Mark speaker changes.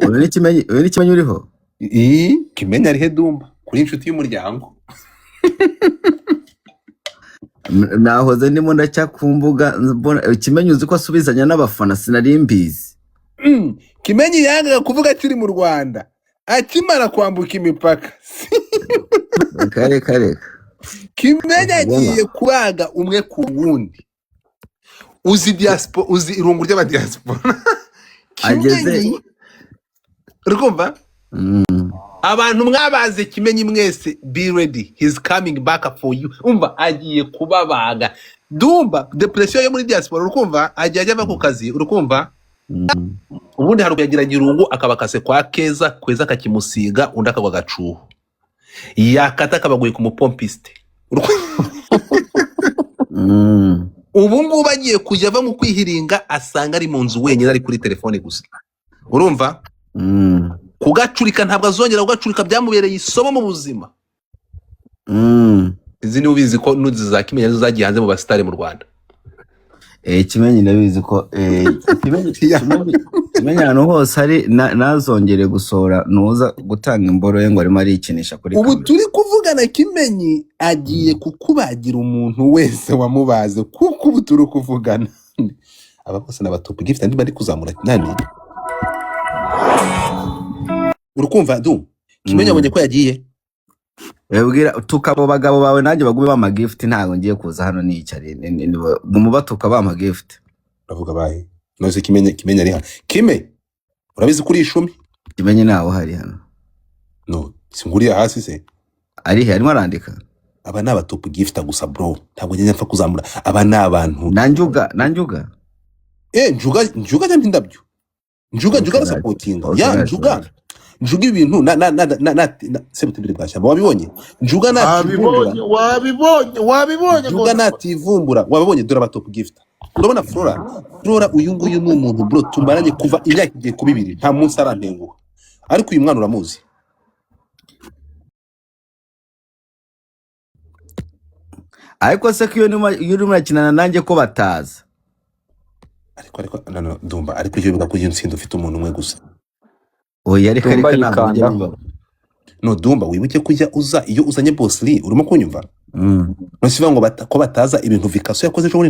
Speaker 1: Uyu ni Kimenyi, uyu ni Kimenyi uriho.
Speaker 2: Ii, Kimenyi arihe? Dumba kuri inshuti y'umuryango.
Speaker 1: Nahoze ndimo ndacya ku mbuga mbona Kimenyi, uzi ko asubizanya n'abafana, sinari mbizi.
Speaker 2: Kimenyi yangaga kuvuga akiri mu Rwanda, akimara kwambuka imipaka.
Speaker 1: Reka, reka, reka.
Speaker 2: Kimenyi
Speaker 1: Ubona.
Speaker 2: agiye kubaga umwe ku wundi. Uzi diaspora, uzi irungu ry'abadiaspora.
Speaker 1: Ageze
Speaker 2: Kimenyi, urikumva?
Speaker 1: Mm.
Speaker 2: Abantu mwabaze Kimenyi mwese, be ready, he's coming back for you. Umva, agiye kubabaga. Dumba, depression yo muri diaspora, urikumva? Agiye ajya ava ku kazi, urikumva?
Speaker 1: Mm.
Speaker 2: Ubundi hari ukuyagiranye irungu, akaba akase kwa Keza, Kweza akakimusiga, undi akagwa agacuho, yakata akabaguye ku mupompiste. Ubu ngubu agiye kujya ava mu kwihiringa asanga ari mu nzu wenyine, ari kuri telefone gusa, urumva?
Speaker 1: Mm.
Speaker 2: Kugacurika ntabwo azongera kugacurika, byamubereye isomo mu buzima. Izi niba ubizi ko nudes za Kimenyi arizo zagiye hanze mu basitari mu Rwanda.
Speaker 1: Kimenyi ndabizi ko Kimenyi Kimenyi ahantu hose ari ntazongere gusohora nuza gutanga imboro ye ngo arimo arikinisha kuri
Speaker 2: Ubu
Speaker 1: kamera.
Speaker 2: turi kuvugana, Kimenyi agiye kukubagira umuntu wese wamubaze, kuko ubu turi kuvugana aba bose ni abatop gift andi bari kuzamura nani. Urukumva du Kimenyi abonye ko yagiye.
Speaker 1: Bwira tuka abo bagabo bawe nanjye bagume bampa gift, ntabwo ngiye kuza hano nicare guma batuka bampa gift.
Speaker 2: Uravuga bahe nose? Kimenyi, Kimenyi ari hano. Kime, urabizi kuri ishumi.
Speaker 1: Kimenyi ntawe uhari hano.
Speaker 2: No singuriye hasi se?
Speaker 1: Ari he? Arimo arandika.
Speaker 2: Aba ni abatop gift gusa bro, ntabwo njya mpfa kuzamura. Aba ni abantu.
Speaker 1: Nanjuga, nanjuga.
Speaker 2: Njuga, njuga njya indabyo, njuga, njuga arasupportinga ya njuga, njuga ibintu na na na na na na sebutembere bwa shyamba. Wabibonye njuga nativumbura?
Speaker 3: Wabibonye, wabibonye, wabibonye.
Speaker 2: Njuga nativumbura, wabibonye? Dore abatop gift, urabona Flora, Flora uyu nguyu ni umuntu bro tumaranye kuva imyaka igiye kuba 2, nta munsi arantenguha. Ariko uyu mwana uramuzi?
Speaker 1: Ariko se ko iyo urimo urakinana nanjye ko bataza?
Speaker 2: Ariko no, no, ndumva ariko icyo bivuga ko iyo ntsinda ufite umuntu umwe gusa.
Speaker 1: Oya, reka.
Speaker 4: Dumba
Speaker 1: Reka, ntabwo bijya
Speaker 4: yikandaho.
Speaker 1: bibaho.
Speaker 2: No Dumba, wibuke ko ujya uza iyo uzanye Boss Lee, urimo kunyumva?
Speaker 1: Mm.
Speaker 2: Ntusivuga ngo ko bataza ibintu Vikaso yakoze ejo bundi.